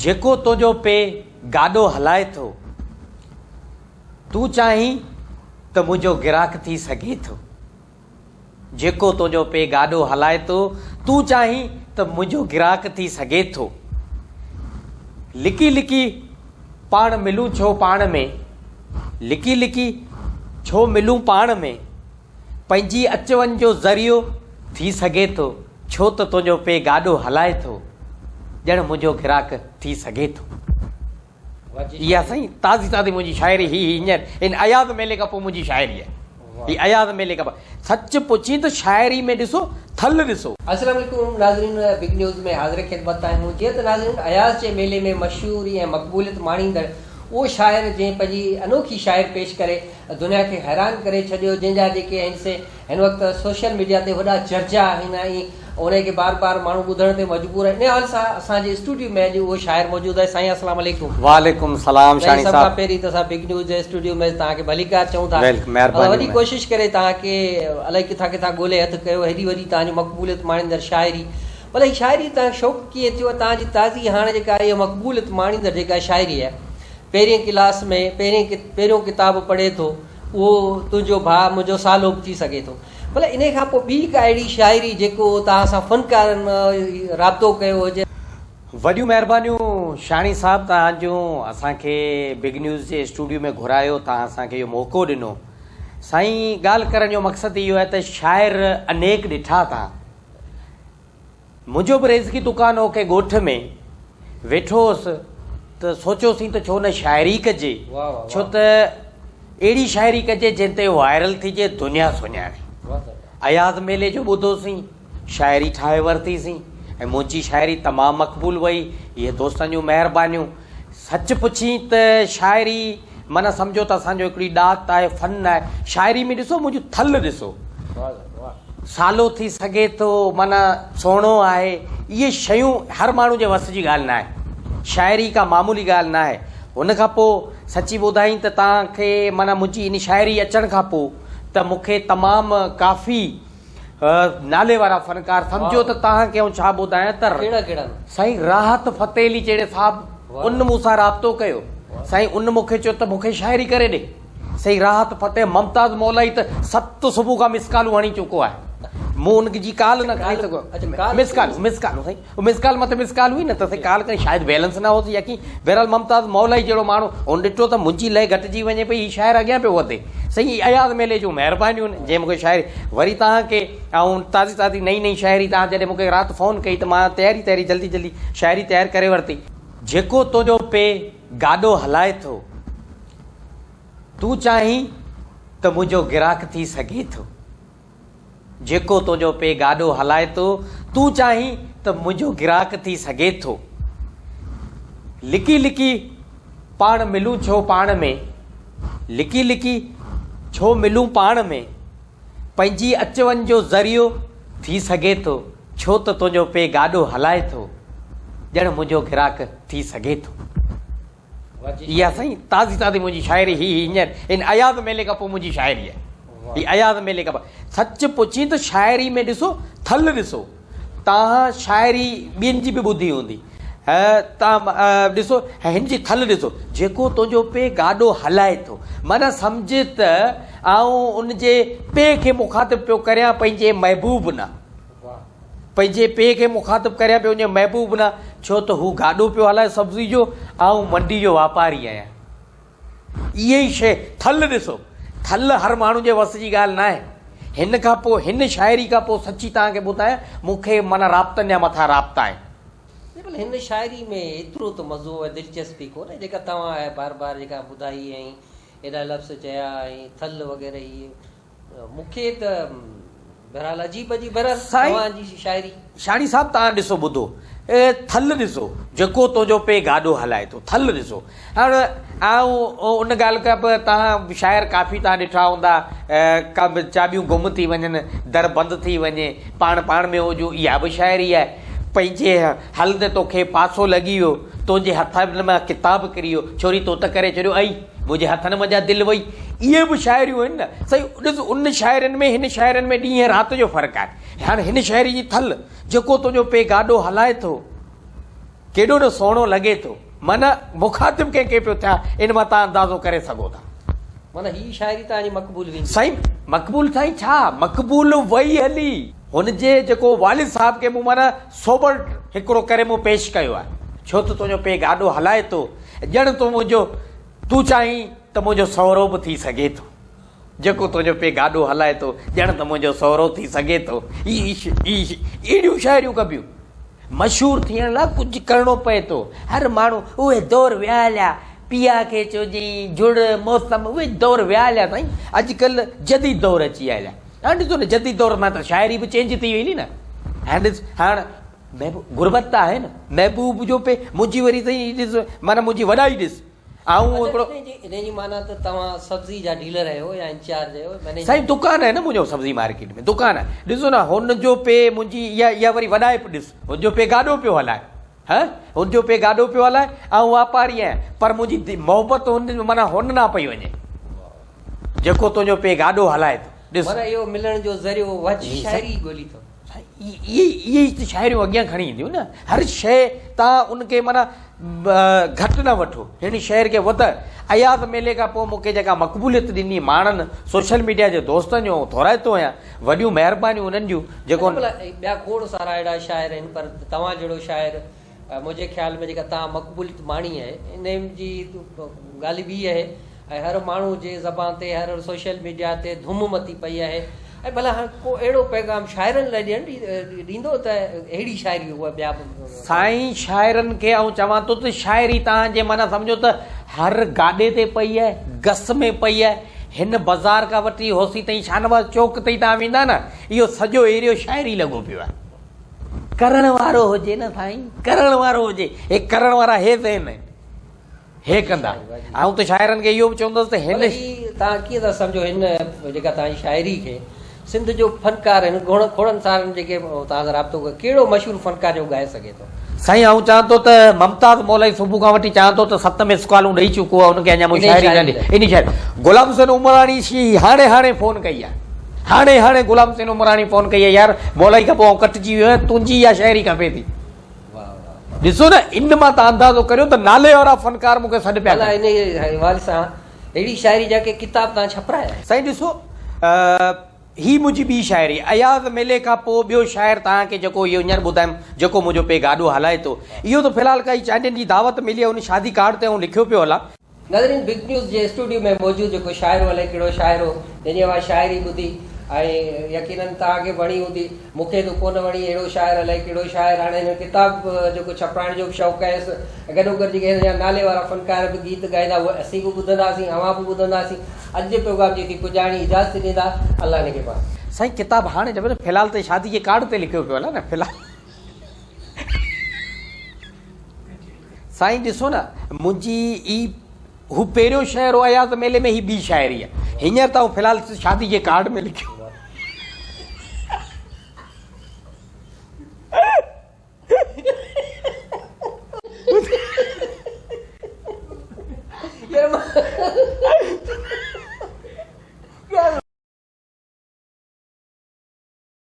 جيڪو تنهنجو پي گاڏو هلائي ٿو، تون چاهين ته منهنجو گراهڪ ٿي سگهي ٿو. جيڪو تنهنجو پي گاڏو هلائي ٿو، تون چاهين ته منهنجو گراهڪ ٿي سگهي ٿو. لڪي لڪي پاڻ ملون ڇو پاڻ ۾، لڪي لڪي ڇو ملون پاڻ ۾. پنهنجي اچ وڃ جو ذريعو ٿي سگهي ٿو، ڇو ته تنهنجو پي گاڏو هلائي ٿو، ڄڻ منهنجو گراهڪ ٿي سگهي ٿو. اها سائين تازي تازي منهنجي شاعري هي هينئر ان اياز ميلي کان پوء منهنجي شاعري آهي. هي اياز ميلي کان پوء سچ پڇين ته شاعري ۾ ڏسو ٿل ڏسو. السلام عليڪم ناظرين بگ نيوز ۾ حاضر خدمت آهيون جيئن ته ناظرين اياز جي ميلي ۾ مشهوري ۽ مقبوليت ماڻيندڙ اهو شاعر جنهن پنهنجي انوکي شاعر پيش ڪري دنيا کي حيران ڪري ڇڏيو جنهن جا جيڪي آهن سي هن وقت سوشل ميڊيا تي وڏا چرچا آهن ۽ انهي کي بار بار ماڻهو ٻڌڻ تي مجبور آهن انهي حوالي سان اسان جي اسٽوڊيو ۾ اڄ اهو شاعر موجود آهي سائين السلام عليڪم. وعليڪم السلام سائين شاڻي سڀ کان صاحب. پهرين ته اسان بگ نيوز جي اسٽوڊيو ۾ توهان کي ڀليڪار چئون ٿا ويلڪم اسان مهرباني وڏي ڪوشش ڪري توهان کي الائي ڪٿان ڪٿان ڳولي هٿ ڪيو هيڏي وڏي توهان جي مقبوليت ماڻيندڙ شاعري ڀلا هي شاعري توهان کي شوق ڪيئن ٿيو ۽ توهان جي تازي هاڻ جيڪا اها مقبوليت ماڻيندڙ جيڪا شاعري آهي پهرين ڪلاس ۾ پهرين پهريون ڪتاب پڙهي ٿو اهو تنهنجو ڀاء منهنجو سالو به ٿي سگهي ٿو. ڀلا انهي کان پوء ٻي ڪا اهڙي شاعري جيڪو توهان سان فنڪارن رابطو ڪيو هجي. وڏيون مهربانيون شاڻي صاحب توهان جون اسان کي بگ نيوز جي اسٽوڊيو ۾ گهرايو توهان اسان کي اهو موقعو ڏنو سائين ڳالهه ڪرڻ جو مقصد اهو آهي ته شاعر انيڪ ڏٺا توهان منهنجو به ريزڪي دڪان هو ڪنهن ڳوٺ ۾ ويٺو هوس ته سوچيوسين ته ڇو نه شاعري ڪجي ڇو ته اهڙي شاعري ڪجي جنهن تي وائرل ٿيجي دنيا سڃاڻي اياز ميلي جو ٻڌوسين شاعري ٺاهي ورتيسين ۽ منهنجي شاعري تمام مقبول وئي اهي دوستن جون مهربانيون سچ پڇين ته شاعري معنيٰ سمجهو ته اسان جو هڪڙي ڏات آهي، فن آهي. شاعري ۾ ڏسو منهنجو ٿل ڏسو. سالو ٿي سگهي ٿو معنيٰ سهڻو آهي. اهي شيون هر ماڻهو جي وس جي ڳالهه ناهي. شاعري ڪا معمولي ڳالهه ناهي. ان کان پوء سچي ٻڌائين ته توهان کي معنيٰ منهنجي ان شاعري اچڻ کان پوء ته مون کي تمام ڪافي نالي وارا فنڪار سمجهو ته توهان کي آئون ڇا ٻڌايان ته ڪهڙا ڪهڙا سائين راحت فتح علي چيڙي صاحب ان مون سان رابطو ڪيو سائين ان مون کي چيو ته مون کي شاعري ڪري ڏي سائين راحت فتح ممتاز مولائي ته ست صبح کان مس ڪالون هڻي چڪو آهي مون ان جي ڪال نه کڻي سگهيو مس ڪال مس ڪال سائين مس ڪال مٿي مس ڪال هئي نه ته سائين ڪال ڪري شايد بيلنس نه هوس يا ڪي بهرحال ممتاز مولائي جهڙو ماڻهو هن ڏٺو ته منهنجي لئه گهٽجي وڃي پئي هي شاعر اڳيان پيو وڌي سائين هي اياز ميلي جون مهربانيون آهن جنهن مونکي شاعري وري توهان کي آئون تازي تازي نئين نئين شاعري توهان جڏهن مونکي رات فون ڪئي ته مان تياري تياري جلدي جلدي شاعري تيار ڪري ورتي. جيڪو تنهنجو پي گاڏو هلائي ٿو تون چاهين ته منهنجو گراهڪ ٿي سگهي ٿو. جيڪو تنهنجو پي گاڏو هلائي ٿو، تون چاهين ته منهنجو گراهڪ ٿي سگهي ٿو. لڪي لڪي پاڻ ملون ڇو پاڻ ۾، لڪي لڪي ڇو ملون پاڻ ۾، پنهنجي اچ وڃ جو ذريعو ٿي سگهي ٿو، ڇو ته تنهنجو پي گاڏو هلائي ٿو، ڄڻ منهنجو گراهڪ ٿي سگهي ٿو. اها سائين تازي تازي منهنجي شاعري هي هينئر ان اياز ميلي کان پوء منهنجي شاعري آهي هي اياز ميلي کان پوء سچ پڇين ته شاعري ۾ ڏسو ٿل ڏسو تان شاعري ٻين جي به ٻڌي هوندي تان ڏسو هن جي ٿل ڏسو جيڪو تنهنجو پي گاڏو هلائي ٿو معنيٰ سمجهه ته آئون ان جي پي کي مخاطب پيو ڪريان پنهنجي محبوب نه پنهنجي پيء کي مخاطب ڪريان پيو وڃي محبوب نه ڇو ته هو گاڏو پيو هلائي سبزي جو آئون منڊي جو واپاري آهيان. اها ئي شيء ٿل ڏسو ٿل هر ماڻهو جي وس جي ڳالهه ناهي. هن کان پوء هن شاعري کان پوء سچي توهان کي ٻڌايان مون کي معنيٰ رابطن جا مٿان رابطا آهن. نه ڀلا هن شاعري ۾ ايترو ته مزو ۽ دلچسپي ڪونهي جيڪا توهان بار بار جيڪا ٻڌائي ۽ ايڏا لفظ چيا ۽ ٿل وغيره هي مون کي ته بهرحال عجيب عجيب بهرحال سائين توهان جي شاعري. شاڻي صاحب توهان ڏسو ٻڌو ٿل ڏسو جيڪو تنهنجو پي گاڏو هلائي ٿو ٿل ڏسو هاڻ آئون ان ڳالهه کان به توهان شاعر ڪافي توهان ڏٺا هوندا ڪا به چاٻيون گم ٿي وڃن در بند ٿي وڃي پاڻ پاڻ ۾ هجون اها به شاعري آهي پنهنجي هلندي توکي پاسو لڳي ويو تنهنجي هٿن مان ڪتاب ڪري ويو ڇوري تو ته ڪري ڇڏيو ائي منهنجي هٿن منجهان دل وئي. اهي به شاعريون آهن نه سائين. ڏس ان شاعرين ۾ هن شاعرين ۾ ڏينهن رات جو فرق آهي. هاڻ هن شاعري جي ٿل جيڪو تنهنجو پي گاڏو هلائي ٿو، ڪيڏو نه سهڻو لڳي ٿو. معنيٰ مخاطب ڪنهن کي پيو ٿيان ان مان توهان اندازو ڪري سگهو ٿا. معنيٰ هي شاعري توهان جي مقبول ويندي. سائين مقبول سائين ڇا مقبول وئي هلي. هن جي جيڪو والد صاحب کي مون معنيٰ سوبر هڪڙو ڪري مون پيش ڪيو آهي. ڇو ته تنهنجو پيء گاڏو هلائي ٿو ڄڻ تون منهنجو تون چاهين ته منهنجو سهرو به ٿي سگهي ٿو. جيڪو تنهنجو پيء گاڏو هلائي ٿو ڄڻ ته منهنجو سهرو ٿي سگهي ٿو. اهڙيون شاعريون ڪبيون. مشهور ٿيڻ لاء ڪجهه ڪرڻو پئي ٿو. هر ماڻهو اهي دور ويا هليا. پيا کي چوجين جڙ موسم اهي دور ويا هليا سائين. اڄڪلهه جديد دور اچي ويا هليا. هاڻ ڏسو نه جديد دور مان ته شاعري به چينج ٿي ويندي نه. هاڻ ڏس هاڻ محبوب غربت ته آهي نه. محبوب جو پي منهنجي وري سائين ڏس معنيٰ منهنجي وڏائي ڏس. آئون هڪڙو. انهي جي معنيٰ ته توهان سبزي جا ڊيلر آهيو يا انچارج آهيو مئنيجر. سائين دڪان آهي نه منهنجو سبزي مارڪيٽ ۾ دڪان آهي ڏسو نه هن جو پي منهنجي اها اها وري وڏائپ ڏس هن جو پي گاڏو پيو هلائي ها هن جو پي گاڏو پيو هلائي آئون واپاري آهيان پر منهنجي محبت هن معنيٰ هن نا پئي وڃي جيڪو تنهنجو پي گاڏو هلائي ٿو ڏس. معنيٰ اهو ملڻ جو ذريعو وجه شاعري ڳولي ٿو. اهي ئي ته شاعريون اڳيان کڻي اينديون نه. هر شيء تان ان کي معنيٰ گهٽ نه وٺو. هن شعر کي وڌ. اياز ميلي کان پوء مون کي جيڪا مقبوليت ڏني ماڻهن، سوشل ميڊيا جي دوستن جو آئون ٿورائتو آهيان. وڏيون مهربانيون انهن جون جيڪو. ٻيا کوڙ سارا اهڙا شاعر آهن پر توهان جهڙو شاعر منهنجي خيال ۾ جيڪا توهان مقبوليت ماڻي آهي انهي جي ڳالهه ٻي آهي ۽ هر ماڻهو جي زبان تي هر سوشل ميڊيا تي ڌوم متي پئي آهي ۽ ڀلا هاڻ ڪو اهڙو پيغام شاعرن لاء ڏيڻ ڏيندو ته اهڙي شاعري اها ٻيا به سائين شاعرن کي آئون چوان ٿو ته شاعري توهان جي معنيٰ سمجهو ته هر گاڏي تي پئي آهي گس ۾ پئي آهي هن بازار کان وٺي هوسي تائين شاهنواز چوڪ تائين توهان ويندا نه اهو سڄو ايريو شاعري لڳو پيو آهي. ڪرڻ وارو هجي نه سائين ڪرڻ وارو هجي هي ڪرڻ وارا هي ذهن آهن هي ڪندا آئون ته شاعرن کي اهو به چوندس ته هن هي توهان ڪيئن ٿا سمجهو هن جيڪا توهان جي شاعري کي سنڌ جو فنڪار هن گهڻ کوڙن سارن جيڪي توهان سان رابطو ڪيو ڪهڙو مشهور فنڪار جو ڳائي سگهي ٿو. سائين آئون چاهان ٿو ته ممتاز مولائي صبح کان وٺي چاهان ٿو ته ست مس ڪالون ڏئي چڪو آهي ان کي اڃا مون شاعري نه ڏني انهي شاعري غلام حسين عمراڻي شي هاڻي هاڻي فون ڪئي آهي هاڻي هاڻي غلام حسين عمراڻي فون ڪئي آهي يار مولائي کان پوء آئون ڪٽجي ويو آهيان تنهنجي اها شاعري کپي ٿي ڏسو نه ان مان تان اندازو ڪريو ته نالي وارا فنڪار مون کي سڏ پيا ڪن. انهي حوالي سان اهڙي شاعري جا ڪي ڪتاب تان ڇپرايا آهن؟ سائين ڏسو هي منهنجي ٻي شاعري اياز ميلي کان پوء ٻيو شاعر توهان کي جيڪو اهو هينئر ٻڌايم جيڪو منهنجو پي گاڏو هلائي ٿو اهو ته في الحال ڪائي چانڊين جي دعوت ملي آهي ان شادي ڪارڊ تي آئون لکيو پيو هلان. ناظرين بگ نيوز جي اسٽوڊيو ۾ موجود جيڪو شاعر هو الائي ڪهڙو شاعر هو جنهن جي اوهان شاعري ٻڌي ۽ يقينن توهان کي وڻي هوندي مون کي ته ڪونه وڻي اهڙو شاعر الائي ڪهڙو شاعر هاڻي هن ڪتاب جيڪو ڇپرائڻ جو به شوق آهيس ۽ گڏوگڏ جيڪي هن جا نالي وارا فنڪار به گيت ڳائيندا اهي اسين به ٻڌنداسين اوهان به ٻڌنداسين اڄ جي پروگرام جي ٿي پڄاڻي اجازت ڏيندا الله نگهبان. سائين ڪتاب هاڻي ڇپيو في الحال ته شادي جي ڪارڊ تي لکيو پيو هلان نه في الحال. سائين ڏسو نه منهنجي هي هو پهريون شعر هو اياز ميلي ۾ هي ٻي شاعري آهي هينئر ته آئون في الحال شادي جي ڪارڊ ۾ لکيو.